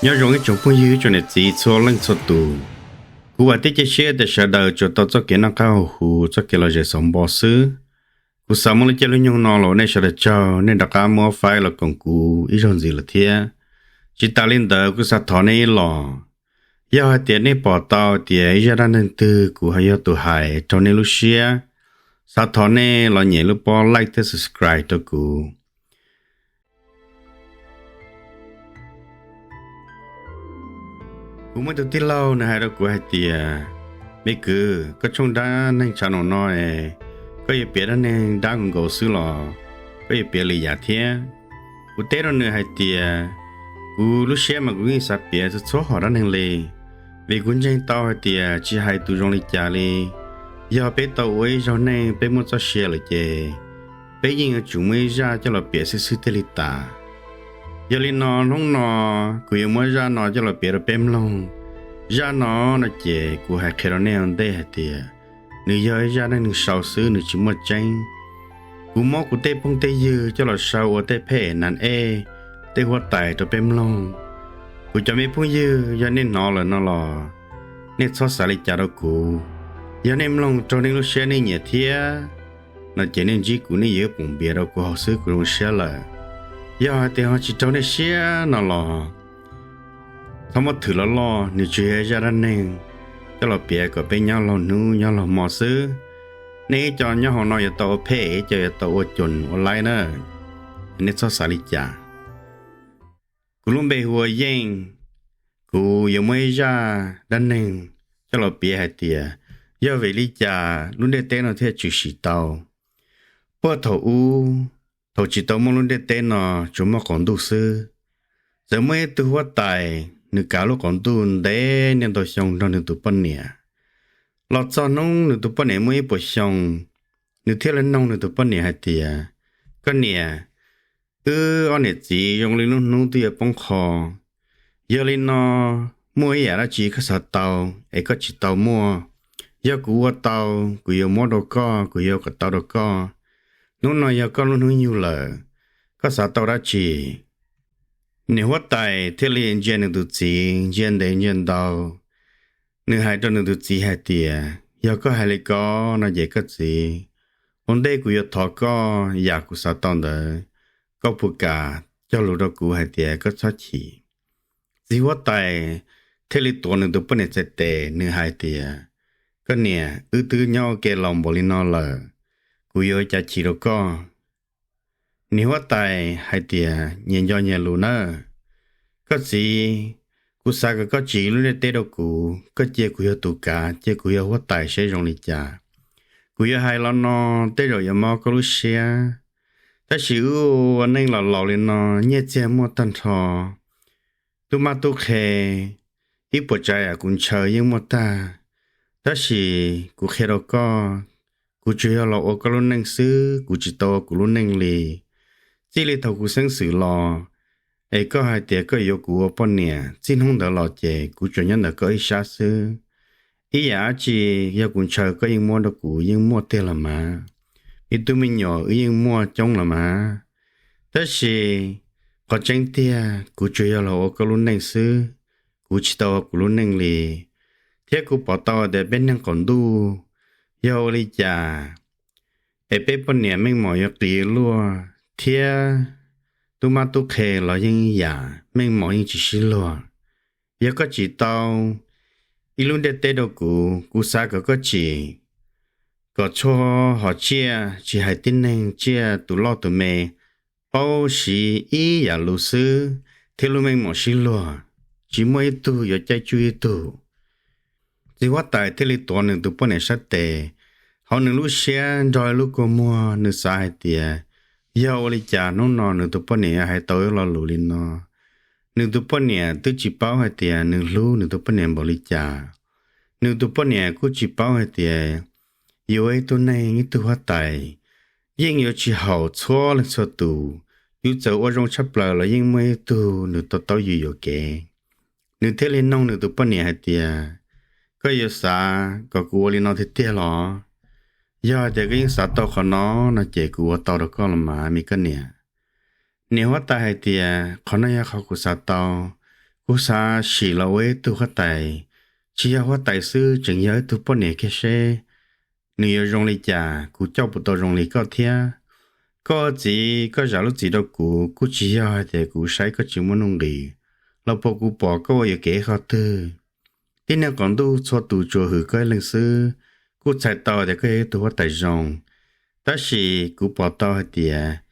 Nyob zoo ib tsoom phooj ywg, ib tsoom niam txiv txhua leej txhua tus. Kuv vam thiab cia siab tias sawv daws tsuas tau txoj kev noj qab haus huv, txoj kev lom zem xauv npo xwb. Kuv xav muab lub caij lub nyoog no los nej sawv daws tsaug, nej rov qab muab faib los koom kuv ib zaug ntxiv lawm thiab. Tsis tas li ntawd kuj xav thov nej ib los, yog hais tias nej pom tau tias ib zaj dab neeg twg kuv ho yog tus hais raug nej lub siab, xav thov nej los nyem lub pob like thiab subscribe rau kuv. Kuv muaj ib tug tij laug nws hais rau kuv hais tias, me kwv, koj tshooj dab neeg tshav num no, koj yuav piav dab neeg dab nkaus nkaus xwb los koj yuav piav lwm yam thiab? Kuv teb rau nws hais tias, kuv lub siab mas kuv yeej xav piav txhua txhua hom dab neeg li, vim kuv ntseeg tau hais tias tsis hais tus zoo li cas li, yog peb tau ua ib zaug neej peb muaj txoj sia lawm ces peb yeej yuav tsum muaj ib zaj coj los piav xwb xwb thiaj li tas. Yog li no hnub no kuv yuav muab zaj no coj los piav rau peb mloog. Zaj no no ces kuv hais qhia rau nej ua ntej hais tias nws yog ib zaj neej neeg sau xwb, nws tsis muaj tseeb. Kuv muab kuv tej phooj tej ywg coj los sau ua tej phej nas ej, tej huab tais rau peb mloog. Kuv cov me phooj ywg, yog nej hnov lawm no los nej txhob xav li cas rau kuv. Yog nej mloog raug nej lub siab nej nyiam thiab no ces nej ntsib kuv nej yuav poom npias rau kuv hauv xwb kuv zoo siab lawm. Yog hais tias ho tsis raug nej siab no los txhob muab thwm loj loj, nws tsuas yog zaj dab neeg coj los piav kom peb nyob laug hnub nyob laug hmo xwb. Nej ib co nyob hauv no yuav tau ua phej, ib co yuav tau ua coos ua laib na, nej txhob xav li cas. Kuv lub npe hu ua Yeej. Kuv yuav muab ib zaj dab neeg coj los piav hais tias yog vim li cas lub ntiaj teb no thiaj tshwm sim tau. Puag thaum ub, thaum tsis tau muaj lub ntiaj teb no, tsuas muaj qaum ntuj xwb, txawm muaj ib tug huab tais, nws kav lub qaum ntuj ntev niaj ntau xyoo nrog nws tus poj niam. Los txog hnub nws tus poj niam muaj ib puas xyoo, nws thiaj li noog nws tus poj niam hais tias, koj niam, wb ob niam txiv zoo li lub hnub twb yuav poob qho. Yog li no, muaj ib yam dab tsi koj xav tau es koj tsis tau muaj? Yog kuv ua tau, kuv yuav muab rau koj, kuv yuav kom tau rau koj. Hnub no yog koj lub hnub yug lawm, koj xav tau dab tsi? Niam huab tais thiaj li ntsia nws tus txiv ntsia ntev ntsia ntau. Nws hais rau nws tus txiv hais tias, yog koj hais li ko no ces koj txiv, ua ntej kuv yuav thov koj yam kuv xav tau ntawd, koj puas kam cog lus rau kuv hais tias koj txhob chim? Txiv huab tais thiaj li tuav nws tus poj niam txhais tes, nws hais tias, koj niam, wb twb nyob ua ke laus npaum li no lawm, kuv yuav ua cas chim rau koj? Niam huab tais hais tias, nyias nco nyias lus nawb. Koj txiv, kuv xav kom koj tsim lub ntiaj teb rau kuv, koj cia kuv yog tus kav, cia kuv yog huab tais seb zoo li cas. Kuv yuav hais los no tej zaum yuav mob koj lub siab, tab sis wb ua neej los laus li no, nyiaj txiag muaj tag nrho, tub mab tub qhe, ib puas tsav yam kuv ntshaw yeej muaj tag. Tab sis kuv qhia rau koj, kuv tsuas yog los ua koj lub neej xwb, kuv tsis tau ua kuv lub neej li. Txij li thaum kuv xeeb xwm los, es koj hais tias koj yuav kuv ua poj niam, txij hnub ntawd los ces kuv tsuas nyob ntawm koj ib sab xwb. Ib yam dab tsi yog kuv ntshaw koj yeej muab rau kuv, yeej muaj tiag los mas. Me tub me nyuam wb yeej muaj coob los mas. Tab sis qhov tseeb tiag, kuv tsuas yog los ua koj lub neej xwb, kuv tsis tau ua kuv lub neej li. Thiab kuv pom tau tias peb neeg qaum ntuj, yog ua li cas es peb poj niam meej mom yuav qis luaj, thiab tub mab tub qhe los yeej yam meej mom yeej tsis sib luag. Yog koj tsim tau ib lub ntiaj teb rau kuv, kuv xav kom koj tsim kom txhua hom tsiaj, tsis hais tib neeg tsiaj tus loj tus me, paub siv ib yam lus xwb, thiab lub meej mom sib luag, tsis muaj ib tug yuav caij tsuj ib tug. Txiv huab tais thiaj li tuav nws tus poj niam sab tes, hauv nws lub siab nrog lub kua muag, nws xav hais tias, yog ua li cas hnub no nws tus poj niam yuav hais tau ib lo lus li no? Nws tus poj niam twb tsis paub hais tias nws hlub nws tus poj niam npaum li cas. Nws tus poj niam kuj tsis paub hais tias yuav ua ib tug neeg ib tug huab tais, yeej yuav tsis haum txhua leej txhua tus, yus txawm ua zoo tshaj plaws los yeej muaj ib tug nws to taub yus yuam kev. Nws thiaj li noog nws tus poj niam hais tias, koj yuav xav kom kuv ua li no tiag tiag los? Yog hais tias koj yeej xav tau qhov no no ces kuv ua tau rau koj los mas me koj niam. Niam huab tais hais tias, qhov no yog qhov kuv xav tau, Kuv xav sim los ua ib tug huab tais, tsis yog huab tais xwb, tseem yog ib tug poj niam kiag seb nws yuav zoo li cas, kuv coj puas tau zoo li koj thiab. Koj ua txiv koj zam lub txim rau kuv, kuj tsis yog hais tias kuv saib koj tsis muaj nuj nqis los puas kuv pom koj ua yuam kev qhov twg. Tib neeg qaum ntuj txhua tus tsuas hwm koj ib leeg xwb, kuj txhais tau tias koj yog ib tug huab tais zoo. Tab sis kuv pom tau hais tias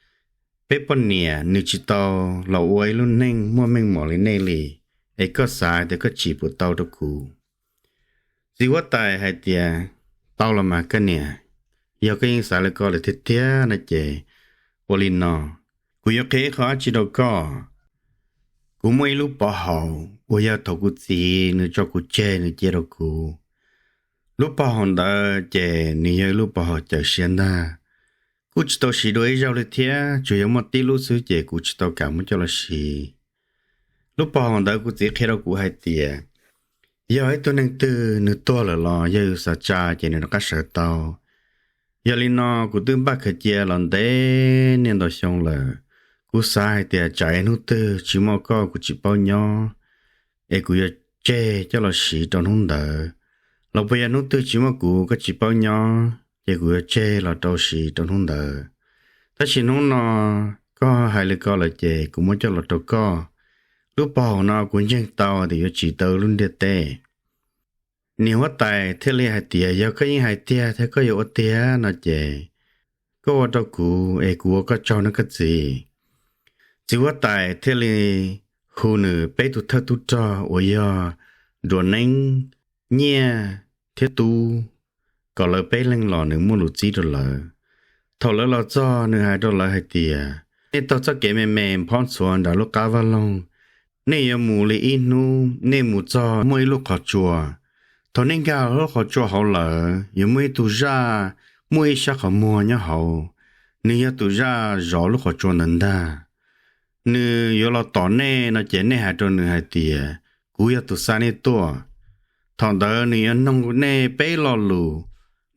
peb poj niam nws tsis tau los ua ib lub neej muaj meej mom li nej li, es koj xav tias koj tsim puas tau rau kuv? Txiv huab tais hais tias, tau los mas koj niam, yog koj yeej xav li ko lawm tiag tiag no ces ua li no, kuv yuav qhia ib qho dab tsi rau koj. Kuv muaj ib lub pov haum uas yog thaum kuv txiv nws tso kuv tseg nws cia rau kuv. Lub pov haum ntawd ces nws yog ib lub pov haum cawm siav ntag. Kuj tsis tau siv dua ib zaug li thiab, tsuas yog muaj tib lub xwb ces kuv tsis tau kam muab coj los siv. Lub pov haum ntawd kuv txiv qhia rau kuv hais tias, yog ib tug neeg twg nws tuag lawm los yog yus xav tsa ces nws rov qab sawv tau. Yog li no kuv twb npaj khaws cia los ntev niaj ntau xyoo lawm. Kuv xav hais tias tsam ib hnub twg tsis muaj koj kuv tsis paub nyob, es kuv yuav tseg coj los siv rau hnub ntawd, los puas yog hnub twg tsis muaj kuv koj tsis paub nyob ces kuv yuav tseg los rau siv rau hnub ntawd. Tab sis hnub no koj hais li ko lawm ces kuv muab coj los rau koj. Lub pov haum no kuv ntseeg tau tias yuav tsim tau lub ntiaj teb. Niam huab tais thiaj li hais tias, yog koj yeej hais tiag thiab koj yuav ua tiag no ces koj ua rau kuv es kuv ua koj tsaug nawb koj txiv. Txiv huab tais thiaj li hu nws peb tus thawj tub rog uas yog Nruas Neeb, Nyiaj thiab Tub, kom lawv peb leeg los nws muaj lus txib rau lawv. Thaum lawv los txog nws hais rau lawv hais tias, nej taug txoj kev me me nphob ntxhuav nram lub qab vaj loog, nej yuav mus li ib hnub nej mus txog muaj ib lub qhov tsua. Thaum nej nkag lub qhov tsua hauv lawm yuav muaj ib tug zaj muaj ib sab qhov muag nyob hauv, nws yog tus zaj zov lub qhov tsua ntawd ntag. Nws yuav los tom nej no ces nej hais rau nws hais tias, kuv yog tus xa nej tuaj. Thaum ntawd nws yuav noog nej peb lo lus,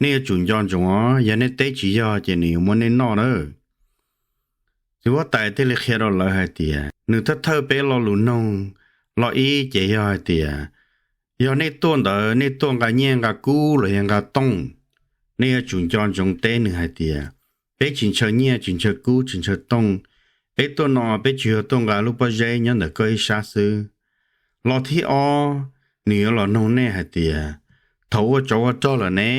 nej yuav tsum nco ntsoov os, yog nej teb tsis yog ces nws yuav muab nej noj nawb. Txiv huab tais thiaj li qhia rau lawv hais tias, nws thawj thawj peb lo lus noog, lo ib ces yog hais tias, yog nej tuaj ntawd nej tuaj nqa nyiaj nqa kub los yog nqa tooj, nej yuav tsum nco ntsoov teb nws hais tias, peb tsis ntshaw nyiaj tsis ntshaw kub tsis ntshaw tooj, peb tuaj no peb tsuas yog tuaj nqa lub pob zeb nyob ntawm koj ib sab xwb. Lo thib ob, nws yuav los noog nej hais tias, thaum ua tsov ua rog lawm ne,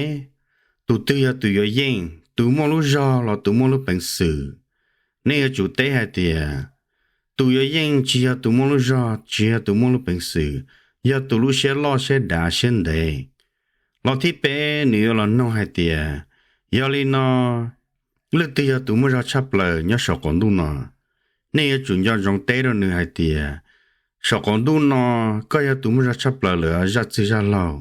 tus twg yog tus yuav yeej, tus muaj lub zog los tus muaj lub peev xwm? Nej yuav tsum teb hais tias, tus yuav yeej tsis yog tus muaj lub zog tsis yog tus muaj lub peev xwm, yog tus lub siab loj siab dav siab ntev. Lo thib peb nws yuav los noog hais tias, yog li no, leej twg yog tus muaj zog tshaj plaws nyob saum qaum ntuj no? Nej yuav tsum nco ntsoov teb rau nws hais tias, saum qaum ntuj no koj yog tus muaj zog tshaj plaws lawm zaj txwg zaj laug.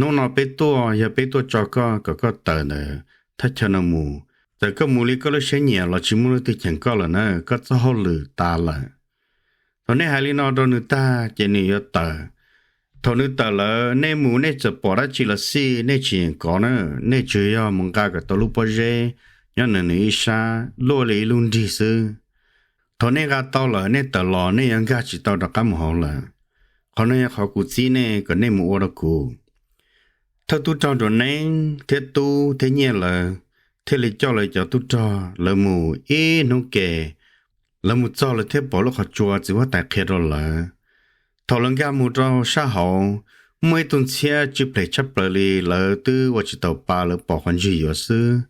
Hnub no peb tuaj yog peb tuaj tso koj kom koj tawm ntawm thaj chaw no mus. Txawm koj mus li koj lub siab nyiam los tsis muaj leej twg cheem koj lawm na, koj txoj hauj lwm tas lawm. Thaum nej hais li no rau nws tag ces nws yuav tawm. Thaum nws tawm lawm nej mus nej txawm pom dab tsi los xij nej tsis yeem kov na, nej tsuas yog mus nqa kom tau lub pob zeb nyob ntawm nws ib sab luaj li ib lub nrig xwb. Thaum nej nqa tau lawm nej tawm los nej yuav nkag tsis tau rov qab mus hauv lawm. Qhov no yog qhov kuv txib nej kom nej mus ua rau kuv. Thawj tub rog Nruas Neeb thiab Tub thiab Nyiaj lawv thiaj li coj lawv cov tub rog lawv mus ib hnub ke. Lawv mus txog lawv thiaj pom lub qhov tsua txiv huab tais qhia rau lawv. Thaum lawv nkag mus rau sab hauv, muaj ib tug ntxhiab tsw phem tshaj plaws li lawv twb ua tsis taus pa lawv pom qhov ntswg yuav xwb.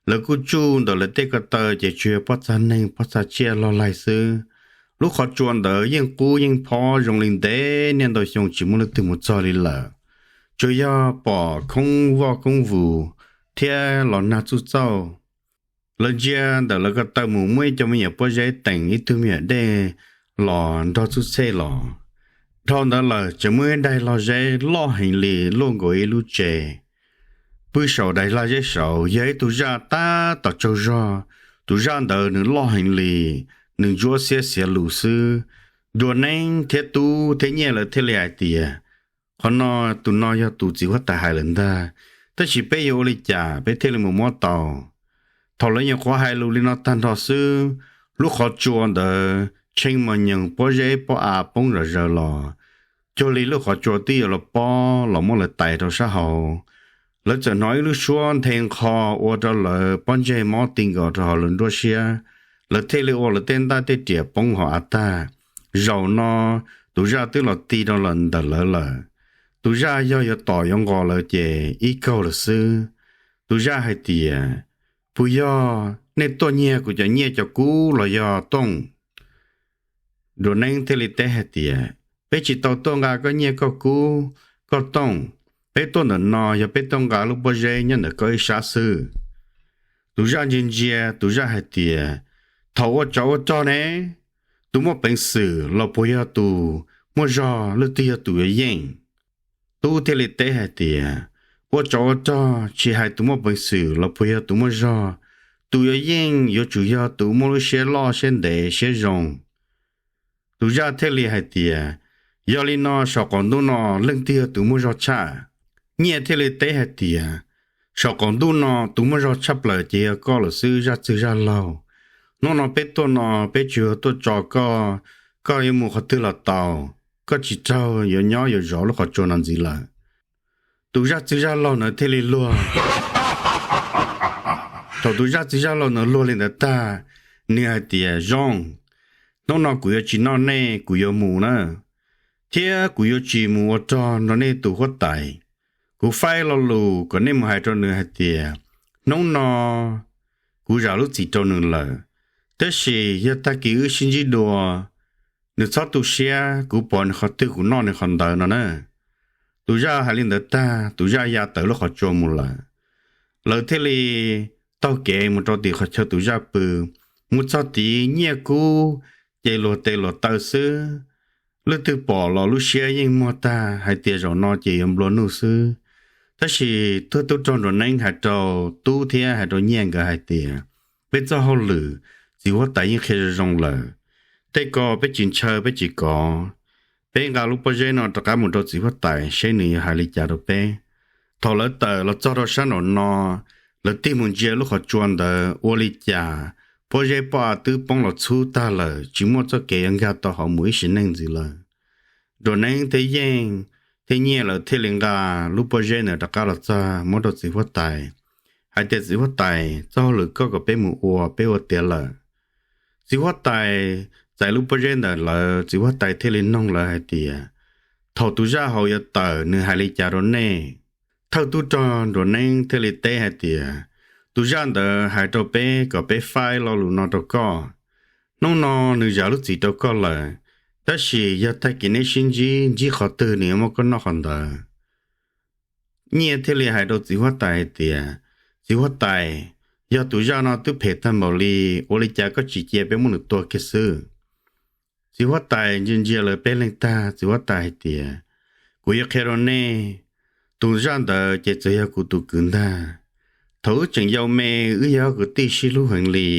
Lawv kuj tsuj ntawm lawv tej ko taw ces tsuas yog pob txha neeg pob txha tsiaj loj laig xwb. Lub qhov tsua ntawd yeej qub yeej phob zoo li ntev niaj ntau xyoo tsis muaj leej twg mus txog li lawm. Tsuas yog pom khoob voj koob vus thiab los nag txuj txauj. Lawv ntsia ntawm lawv ko taw mus muaj ib co me nyuam pob zeb teem ib tug me nyuam dej los nrog txuj txhej los. Dhau ntawd lawm tseem muaj ib daim lag zeb loj heev li luaj nkaus ib lub tsev. Pw saum daim lag zeb saud yog ib tug zaj tab tom tsaug zog. Tus zaj ntawd nws loj heev li, nws ntsuab xiab xiav lus xwb. Nruas Neeb thiab Tub thiab Nyiaj lawv thiaj li hais tias, qhov no, tus no yog tus txiv huab tais hais lawm ntag, tab sis peb yuav ua li cas peb thiaj li mus muab tau? Thaum lawv nyuam qhuav hais lus li no tag nrho xwb, lub qhov tsua ntawd tshee mos nyoos pob zeb pob av poob zom zaws los, cuag li lub qhov tsua twb yuav los pob los muab lawv tais rau sab hauv. Lawv txawm hnov ib lub suab nthe nqho ua rau lawv pob ntseg mob ti nkaus rau hauv lawv nruab siab. Lawv thiaj li ua lawv tej ntaj tej riam poob hauv av tag. Zaum no tus zaj twb los ti rau lawm ntawm lawv lawm. Tus zaj yog yuav tom yuav nqos lawv ces ib kaug lawm xwb. Tus zaj hais tias, puas yog nej tuaj nyiag kuv cov nyiaj cov kub los yog tooj? Nruas Neeb thiaj li teb hais tias, peb tsis tau tuaj nqa koj nyiaj koj kub koj tooj, peb tuaj ntawm no yog peb tuaj nqa lub pob zeb nyob ntawm koj ib sab xwb. Tus zaj ntsia ntsia, tus zaj hais tias, thaum ua tsov ua rog ne, tus muaj peev xwm los puas yog tus muaj zog, leej twg yog tus yuav yeej? Tub thiaj li teb hais tias, ua tsov ua rog tsis hais tus muaj peev xwm los puas yog tus muaj zog, tus yuav yeej yuav tsum yog tus muaj lub siab loj siab ntev siab zoo. Tus zaj thiaj li hais tias, yog li no saum qaum ntuj no leej twg yog tus muaj zog tshaj? Nyiaj thiaj li teb hais tias, saum qaum ntuj no tus muaj zog tshaj plaws ces yog koj lawm xwb zaj txwg zaj laug. Hnub no peb tuaj no peb tsis yog tuaj tso koj, koj yuav mus qhov twg los tau, koj tsis raug yuav nyob yuav zov lub qhov tsua no ntxiv lawm. Tus zaj txwg zaj laug ntawd thiaj li luag. Thaum tus zaj txwg zaj laug ntawd luag li ntawd tag, nws hais tias, zoo, hnub no kuv yuav tsis noj nej, kuv yuav mus na, thiab kuv yuav tsis mus ua rog nrog nej tus huab tais. Kuv faib lo lus kom nej mus hais rau nws hais tias, hnub no kuv zam lub txim rau nws lawm, tab sis yog tag kis wb sib ntsib dua, nws txhob tu siab, kuv pom nws qhov twg kuv noj nws qhov ntawd no na. Tus zaj hais li ntawd tag, tus zaj ya tawm lub qhov tsua mus lawm. Lawv thiaj li taug kev mus rau tim qhov chaw tus zaj pw. Mus txog tid nyiaj kub ces luag tes luag taw xwb. Leej twg pom los lub siab yeej muag tag hais tias zaum no ces yuav nplua nuj xwb. Tab sis tuag tub rog Nruas Neeb hais rau tub thiab hais rau nyiaj nkawd hais tias, peb txoj hauj lwm txiv huab tais yeej qhia zoo zoo lawm. Tej ko peb tsis ntshaw peb tsis kov, peb nqa lub pob zeb no rov qab mus rau txiv huab tais seb nws yuav hais li cas rau peb. Thaum lawv tawm los txog rau sab nraum no, lawv tig mus ntsia lub qhov tsua ntawd ua li cas, pob zeb pob av twb poob los txhub tag lawm, tsis muaj txoj kev yuav nkag tau hauv mus ib sim neej ntxiv lawm. Nruas Neeb thiab Yeej thiab Nyiaj lawv thiaj li nqa lub pob zeb ntawd rov qab los txog muab rau txiv huab tais, hais tias, txiv huab tais, txoj hauj lwm koj kom peb mus ua peb ua tiav lawm. Txiv huab tais txais lub pob zeb ntawm lawv, txiv huab tais thiaj li noog lawv hais tias, thaum tus zaj hauv yuav tawm nws hais li cas rau nej? Thawj tub rog Nruas Neeb thiaj li teb hais tias, tus zaj ntawd hais rau peb kom peb faib lo lus no rau koj. Hnub no nws zam lub txim rau koj lawm, tab sis yog tag kis neb sib ntsib, ntsib qhov twg nws yuav muab koj noj qhov ntawd. Nyiaj thiaj li hais rau txiv huab tais hais tias, txiv huab tais, yog tus zaj no twb phem tag npaum li, ua li cas koj tsis cia peb muab nws tua kiag xwb? Txiv huab tais ntsia ntsia lawv peb leeg tag, txiv huab tais hais tias, kuv yuav qhia rau nej, tus zaj ntawd ces txawm yog kuv tus kwv ntag. Thaum wb tseem yau me, wb yog kwv tij sib hlub heev li,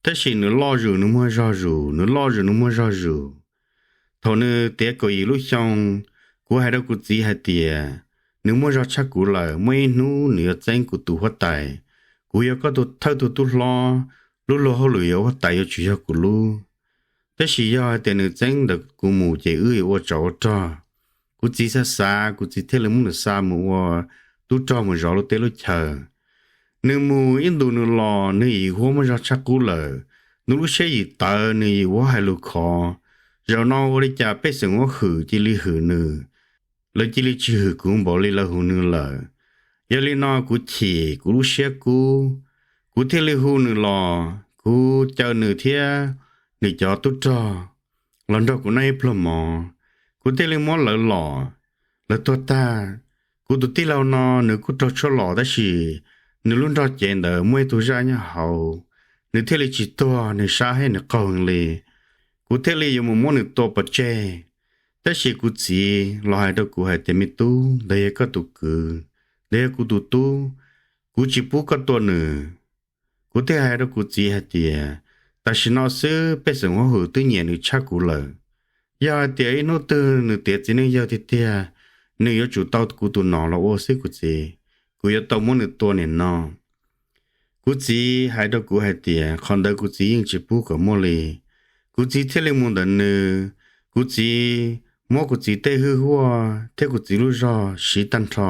tab sis nws loj zus nws muaj zog zus, nws loj zus nws muaj zog zus. Thaum nws tiav kaum yim lub xyoo, kuv hais rau kuv txiv hais tias, nws muaj zog tshaj kuv lawm, muaj ib hnub nws yuav txeeb kuv tus huab tais. Kuv yog koj tus thawj tug tub hlob, lub luag hauj lwm yuav huab tais yuav tsum yog kuv lub. Tab sis yog hais tias nws txeeb ntawm kuv mus ces wb yuav ua tsov ua rog. Kuv txiv xav xav, kuv txiv thiaj li muab nws xa mus ua tub rog mus zov lub teb lub chaw. Nws mus ib ntus nws los, nws yim huab muaj zog tshaj qub lawm. Nws lub siab yim tawv, nws yim huab hais lus khov. Zaum no ua li cas pej xeem huab hwm cia li hwm nws, lawv cia li tsis hwm kuv npaum li lawv hwm nws lawm. Yog li no kuv chim, kuv lub siab kub, kuv thiaj li hu nws los, kuv caw nws thiab nws cov tub rog los nrog kuv noj ib pluag mov. Kuv thiaj li muab lawv los, lawv tuag tag. Kuv tus tij laug no nws kuj raug tshuaj los tab sis nws lub nrog cev ntawd muaj ib tug zaj nyob hauv, nws thiaj li tsis tuag, nws sab thiab nws qaug heev li. Kuv thiaj li yuav mus muab nws tua pov tseg. Tab sis kuv txiv los hais rau kuv hais tias, me tub, ntawd yog koj tus kwv, ntawd yog kuv tus tub, kuv tsis pub koj tua nws. Kuv thiaj hais rau kuv txiv hais tias, tam sim no xwb pej xeem huab hwm twb nyiam nws tshaj kuv lawm. Yog hais tias ib hnub twg nws tiav txiv neej yawg tiag tiag, nws yuav tsum tau kuv tus nom los ua xwb kuv txiv, kuv yuav tau muab nws tua nim no. Kuv txiv hais rau kuv hais tias, qhov ntawd kuv txiv yeej tsis pub kom muaj li. Kuv txiv thiaj li mus ntawm nws. Kuv txiv muab kuv txiv tej hwj huaj thiab kuv txiv lub zog siv tag nrho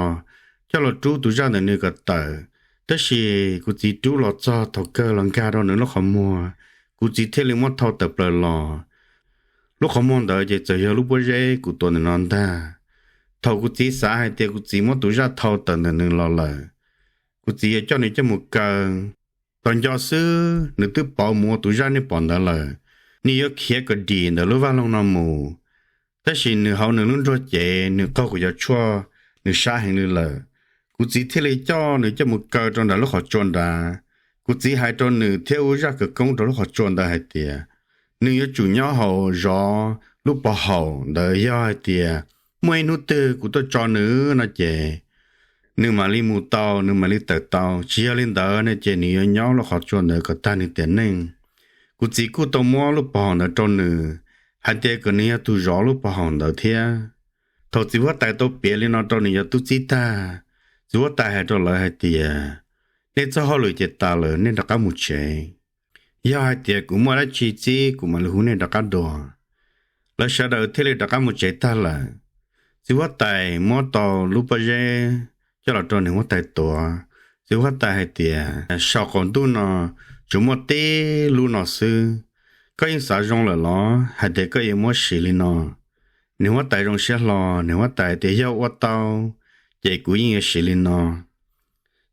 coj los rub tus zaj ntawm nws kom tawm. Tab sis kuv txiv rub los txog thaum kawg los nkag rau nws lub qhov muag, kuv txiv thiaj li muab thau tawm plaws los. Lub qhov muag ntawd ces txawm yog lub pob zeb kuv tuav ntawm no ntag. Thaum kuv txiv xav hais tias kuv txiv muab tus zaj thau tawm ntawm nws los lawm, kuv txiv yuav coj nws coj mus kaw. Tos nco xwb nws twb pauv mus ua tus zaj nej pom ntawd lawm. Nws yuav khiav kom dim ntawm lub vaj loog no mus. Tab sis nws hauv nws lub nruab cev nws qaug kuv cov tshuaj, nws sab heev li lawm. Kuv txiv thiaj li coj nws coj mus kaw rau nram lub qhov tsua nrad. Kuv txiv hais rau nws thiab ua zaj khawv koob rau lub qhov tsua ntawd hais tias nws yuav tsum nyob hauv zov lub pov haum ntawd, yog hais tias muaj ib hnub twg kuv tuaj tso nws no ces nws mam li mus tau, nws mam li tawm tau. Tsis yog li ntawd no ces nws yuav nyob lub qhov tsua ntawd kom tag nws tiam neej. Kuv txiv kuj tau muab lub pov haum ntawd rau nws, hais tias kom nws yog tus zov lub pov haum ntawd thiab. Thaum txiv huab tais tau piav li no rau nws cov tub txib tag, txiv huab tais hais rau lawv hais tias, nej txoj hauj lwm ces tas lawm, nej rov qab mus tsev. Yog hais tias kuv muaj dab tsi txib kuv mam li hu nej rov qab dua. Lawv sawv daws thiaj li rov qab mus tsev tag lawm. Txiv huab tais muab tau lub pob zeb coj los rau niam huab tais tuav. Txiv huab tais hais tias, saum qaum ntuj no tsuas muaj tib lub no xwb. Koj yeej xav zoo lawm los hais tias koj yuav muab siv li no? Niam huab tais zoo siab hlo, niam huab tais tias yog ua tau ces kuv yeej yuav siv li no.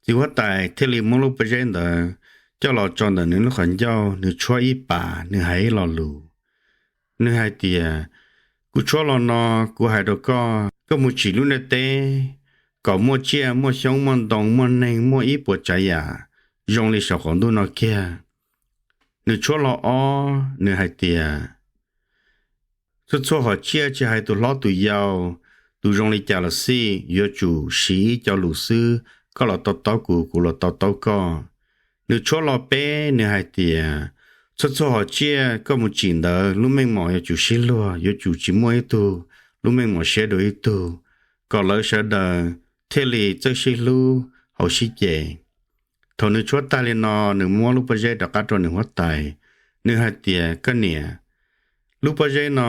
Txiv huab tais thiaj li muab lub pob zeb ntawd coj los tso ntawm nws lub qhov ncauj, nws tshuab ib pas, nws hais ib lo lus. Nws hais tias, kuv tshuab los no, kuv hais rau koj, koj mus tsim lub ntiaj teb kom muaj tsiaj, muaj xyoob, muaj ntoo, muaj neeg, muaj ib puas tsav yam zoo li saum qaum ntuj no kiag. Nws tshuab los ob, nws hais tias, txhua txhua hom tsiaj tsis hais tus hlob tus yau, tus zoo li cas los xij, yuav tsum siv ib co lus xwb, koj los to taub kuv, kuv los to taub koj. Nws tshuab los peb, nws hais tias, txhua txhua hom tsiaj koj mus tsim ntawd lub meej mom yuav tsum sib luag, yuav tsum tsis muaj ib tug lub meej mom siab dua ib tug, kom lawv sawv daws thiaj li txawj sib hlub hauv sib ce. Thaum nws tshuab tag li no, nws muab lub pob zeb rov qab rau niam huab tais. Nws hais tias, koj niam, lub pob zeb no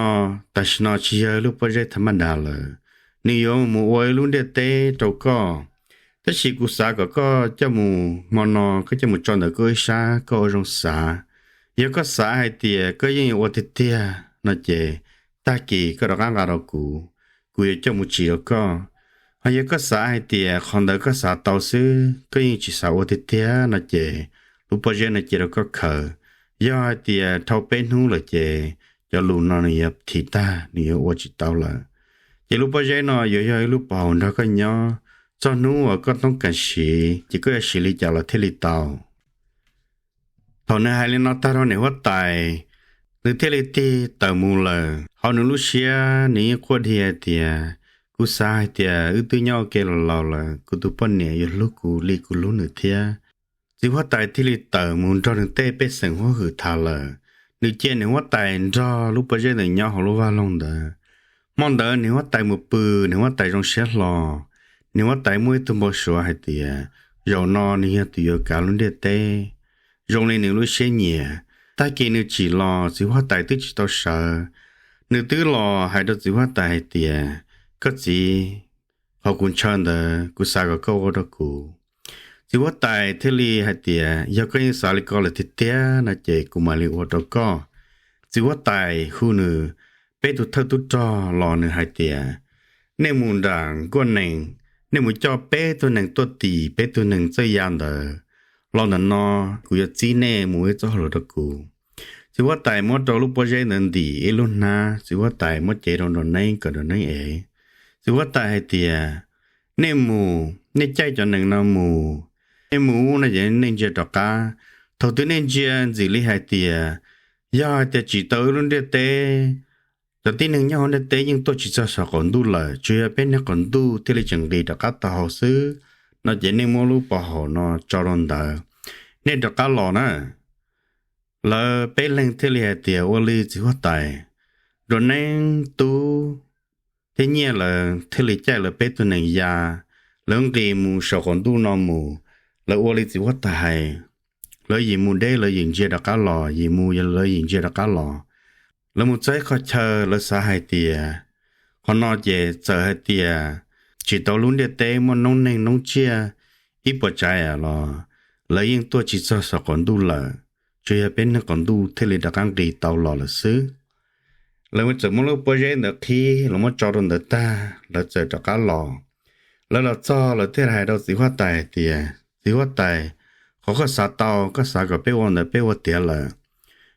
tam sim no tsis yog lub pob zeb thas maj das lawm, nws yuav mus ua ib lub ntiaj teb rau koj. Tab sis kuv xav kom koj coj mus hmo no, koj coj mus tso ntawm koj ib sab, koj ua zoo xav. Yog koj xav hais tias koj yeej yuav ua tiag tiag no ces tag kis koj rov qab nqa rau kuv, kuv yuav coj mus tsim rau koj. Ho yog koj xav hais tias qhov ntawd koj xav tau xwb, koj yeej tsis xav ua tiag tiag no ces lub pob zeb no cia rau koj khaws. Yog hais tias dhau peb hnub lawm ces cov lus no nws yuav thim tag, nws yuav ua tsis tau lawm. Ces lub pob zeb no yuav yog ib lub pov haum nrog koj nyob txog hnub uas koj toob kas siv, ces koj yuav siv li cas los thiaj li tau. Thaum nws hais li no tag rau niam huab tais, nws thiaj li tig tawm mus lawm. Hauv nws lub siab nws yeej quaj dhia tias, kuv xav hais tias wb twb nyob ua ke los laus lawm, kuv tus poj niam yuav hlub kuv li kuv hlub nws thiab. Txiv huab tais thiaj li tawm mus nrog nws tej pej xeem huab hwm tham lawm. Nws cia niam huab tais nrog lub pob zeb ntawd nyob hauv lub vaj loog ntawd. Hmo ntawd niam huab tais mus pw, niam huab tais zoo siab hlo. Niam huab tais muaj ib tug npau suav hais tias zaum no nws yog tus yuav kav lub ntiaj teb zoo li nws lub siab nyiam. Tag kis nws tsim los txiv huab tais twb tsis tau sawv. Nws twb los hais rau txiv huab tais hais tias, koj txiv, qhov kuv ntshaw ntawd kuv xav kom koj ua rau kuv. Txiv huab tais thiaj li hais tias, yog koj yeej xav li ko lawm tiag tiag no ces kuv mam li ua rau koj. Txiv huab tais hu nws peb tus thawj tub rog los nws hais tias, nej mus nram nkuaj nees, nej mus coj peb tug nees tuaj tim peb tug nees txawj ya ntawd los ntawm no, kuv yuav txib nej mus ua ib txoj hauj lwm rau kuv. Txiv huab tais muab rau lub pob zeb ntawd ntim ib lub hnab, txiv huab tais muab cev rau nrog neeb kom nrog neeb ev. Txiv huab tais hais tias, nej mus, nej caij cov nees no mus, nej mus no ces nej ntsia rov qab. Thaum twg nej ntsia ntxim li hais tias yog hais tias tsim tau ib lub ntiaj teb, cov tib neeg nyob hauv ntiaj teb yeej tuaj tsis txog saum qaum ntuj lawm, tsuas yog peb niag qaum ntuj thiaj li tseem nqis rov qab tau hauv xwb no ces nej muab lub pov haum no tso rau ntawd, nej rov qab los na. Lawv peb leeg thiaj li hais tias ua li txiv huab tais. Nrog neeb, tub thiab nyiaj lawv thiaj li caij lawv peb tug nees ya, lawv nqis mus saum qaum ntuj no mus. Lawv ua li txiv huab tais hais, lawv yim mus deb lawv yim ntsia rov qab los, yim mus lawv yim ntsia rov qab los. Lawv mus txog ib qhov chaw, lawv xav hais tias qhov no ces txawm hais tias tsis tau lub ntiaj teb muaj noob neeg noob tsiaj ib puas tsav yam los lawv yeej tuaj tsis txog saum qaum ntuj lawm, tsuas yog peb neeg qaum ntuj thiaj li rov qab nqis tau los lawm xwb. Lawv txawm muab lub pob zeb ntawd qhib los muab tso rau ntawd tag, lawv txawm rov qab los. Lawv los txog, lawv thiaj hais rau txiv huab tais hais tias, Txiv huab tais, qhov koj xav tau, koj xav kom peb ua ntawd peb ua tiav lawm.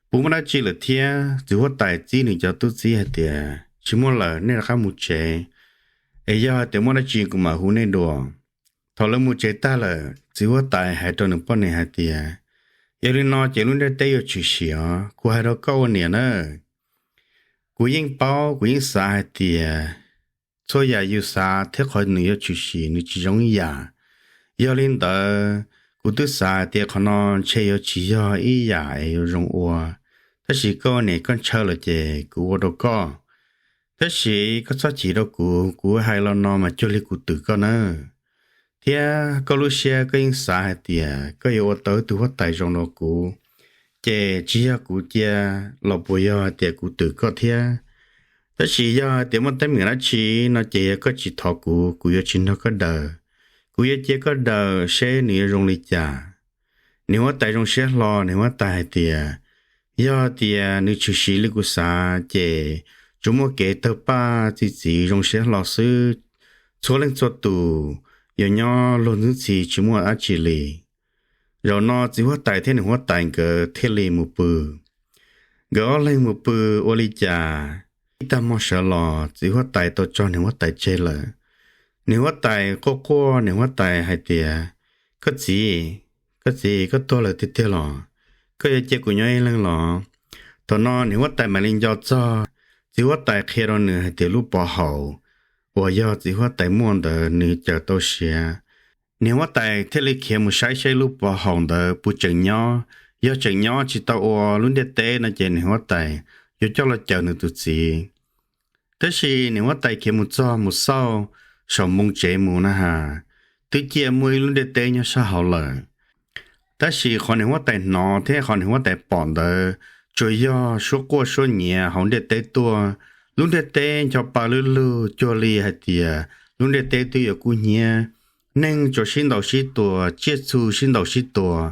Puas muaj dab tsi lawm thiab? Txiv huab tais txib nws cov tub txib hais tias, Tsis muaj lawm, nej rov qab mus tsev, es yog tias muaj dab tsi kuv mam hu nej dua. Thaum lawv mus tsev tag lawm, txiv huab tais hais rau nws poj niam hais tias, Yog li no ces lub ntiaj teb yuav tshwm sim os. Kuv hais rau koj ua niam na, kuv yeej paub, kuv yeej xav hais tias txhua yam yus xav thiab qhov nws yuav tshwm sim nws tsis zoo ib yam. Yog li ntawd, kuv twb xav tias qhov no ntshe yuav tsis yog ib yam es yuav zoo ua, tab sis koj ua niam koj ntshaw lawm ces kuv ua rau koj. Tab sis koj txhob chim rau kuv, kuv hais los no mas cuag li kuv twm koj nawb. Thiab koj lub siab koj yeej xav hais tias koj yuav ua tau ib tug huab tais zoo rau kuv, ces tsis yog kuv cia los puas yog hais tias kuv twm koj thiab? Tab sis yog hais tias muaj teeb meem dab tsi no ces yog koj tsis thov kuv, kuv yuav tsis nrog koj daws. Kuv yuav cia koj daws seb nws yuav zoo li cas. Niam huab tais zoo siab hlo, niam huab tais hais tias, Yog tias nws tshwm sim li kuv xav ces tsuas muaj kev tawg paj txi txiv zoo siab hlo xwb, txhua leej txhua tus yuav nyob luag ntxwb txhi tsis muaj dab tsi li. Zaum no txiv huab tais thiab niam huab tais nkawd thiaj li mus pw. Nkawd ob leeg mus pw ua li cas, ib tag hmo sawv los txiv huab tais tau tso niam huab tais tseg lawm. Niam huab tais quaj quaj, niam huab tais hais tias, Koj txiv, koj txiv, koj tuag lawm tiag tiag los? Koj yuav cia kuv nyob ib leeg los? Thaum no niam huab tais mam li nco txog txiv huab tais qhia rau nws hais tias lub pov haum uas yog txiv huab tais muaj ntawd nws cawm tau siav. Niam huab tais thiaj li khiav mus saib seb lub pov haum ntawd puas tseem nyob. Yog tseem nyob tsis tau ua lub ntiaj teb no ces niam huab tais yuav coj los cawm nws tus txiv. Tab sis niam huab tais khiav mus txog mus xauj saum npoo tsev mus na has, twb cia muaj ib lub ntiaj teb nyob sab hauv lawm. Tab sis qhov niam huab tais hnov thiab qhov niam huab tais pom ntawd tsuas yog suab quaj suab nyiav hauv ntiaj teb tuaj. Lub ntiaj teb ncho pa lub lug cuag li hais tias lub ntiaj teb twb yuav kub hnyiab. Neeg tsuas sib ntaus sib tua, tsiaj txhu sib ntaus sib tua.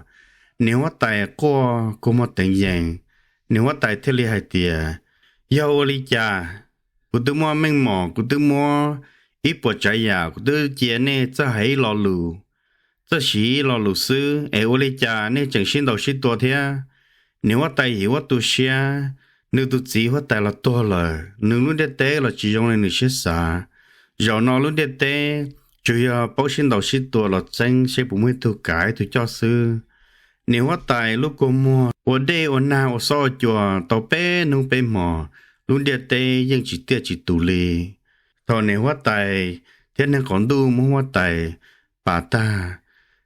Niam huab tais quaj kua muag teev yees. Niam huab tais thiaj li hais tias, Yog ua li cas? Kuv twb muaj meej mom, kuv twb muab ib puas tsav yam, kuv twb cia nej txawj hais ib lo lus, txawj siv ib lo lus xwb es ua li cas nej tseem sib ntaus sib tua thiab? Niam huab tais yim huab tu siab, nws tus txiv huab tais los tuag lawm, nws lub ntiaj teb los tsis zoo li nws siab xav. Zaum no lub ntiaj teb tsuas yog paub sib ntaus sib tua los txeeb seb puas muaj ib tug kav ib tug coj xwb. Niam huab tais lub kua muag ua dej ua nag ua xob ua cua tau peb hnub peb hmos, lub ntiaj teb yeej tsis tiaj tsis tus li. Thaum niam huab tais thiab neeg qaum ntuj muab huab tais pam tag,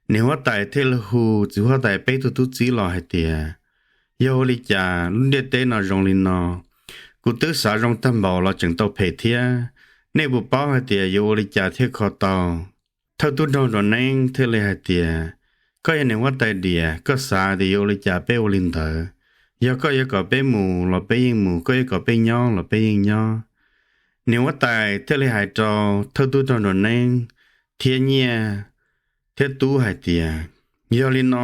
niam huab tais thiaj li hu txiv huab tais peb tug tub txib los hais tias, Yog ua li cas lub ntiaj teb no zoo li no? Kuv twb xav zoo tag npaum los tseem tau phem thiab. Nej puas paub hais tias yuav ua li cas thiaj kho tau? Thawj tub nraug nrog neeb thiaj li hais tias, Koj yog niam huab tais diam, koj xav tias yuav ua li cas peb ua li ntawd. Yog koj yuav kom peb mus los peb yeej mus, koj yuav kom peb nyob los peb yeej nyob. Niam huab tais thiaj li hais rau thawj tub nraug nrog neeb thiab nyiaj thiab tub hais tias, Yog li no,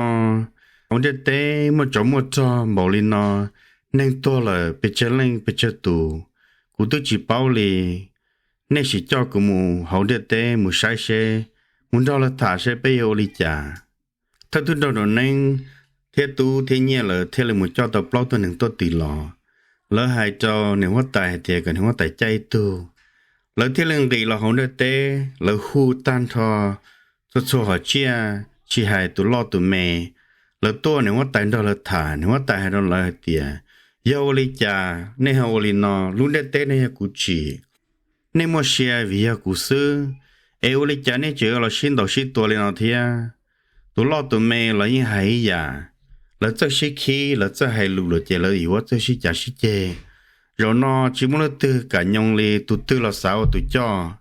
hauv ntiaj teb muaj tsov muaj rog npaum li no, neeg tuag lawm pes tsawg leej pes tsawg tus, kuv twb tsis paub li. Nej sim coj kuv mus hauv ntiaj teb mus saib seb, mus nrog lawv tham seb peb yuav ua li cas. Thawj tub nraug nrog neeb thiab tub thiab nyiaj lawv thiaj li mus coj tau plaub tug neeg tuaj tim los. Lawv hais rau niam huab tais hais tias kom niam huab tais caij ib tug. Lawv thiaj li nqis los hauv ntiaj teb, lawv hu tag nrho txhua txhua hom tsiaj, tsis hais tus loj tus me, lawv tuaj niam huab tais nrog lawv tham. Niam huab tais hais rau lawv hais tias, Yog ua li cas nej ho ua li no? Lub ntiaj teb no yog kuv tsim, nej muaj sia vim yog kuv xwb, es ua li cas nej tseem los sib ntaus sib tua li no thiab? Tus loj tus me los yeej hais ib yam, lawv txawj sib khib, lawv txawj hais lus lawm ces lawv yuav txawj sib cav sib ceg. Zaum no tsis muaj leej twg kam nyoo li, tus twg los xav ua tus coj.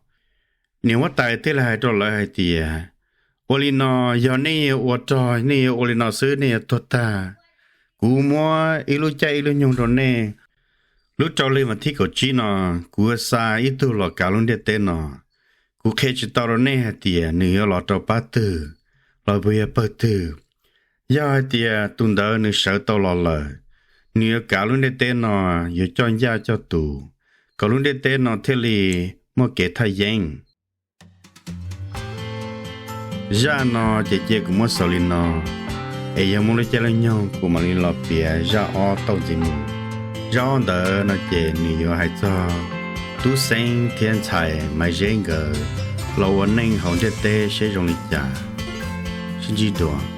Niam huab tais thiaj li hais rau lawv hais tias, Ua li no, yog nej yuav ua rog, nej yuav ua li no xwb nej yuav tuag tag. Kuv muab ib lub caij ib lub nyoog rau nej, Lub rau hli vas thib kaum tsib no, kuv yuav xa ib tug los kav lub ntiaj teb no. Kuv qhia tsis tau rau nej hais tias nws yuav los rau pab twg, los puas yog pawg twg. Yog hais tias tus ntawd nws sawv tau los lawm, nws yuav kav lub ntiaj teb no, yuav coj ncaj coj tus, kom lub ntiaj teb no thiaj li muaj kev thaj yeeb. Zaj no ces cia kuv muab xaus li no, es yog muaj lub caij lub nyoog kuv mam li los piav zaj ob tau ntxiv mus. Zaj ob ntawd no ces nws yuav hais txog Tub Xeeb thiab ntxhais Maiv Zeb nkawd los ua neej hauv ntiaj teb seb zoo li cas. Sib ntsib dua.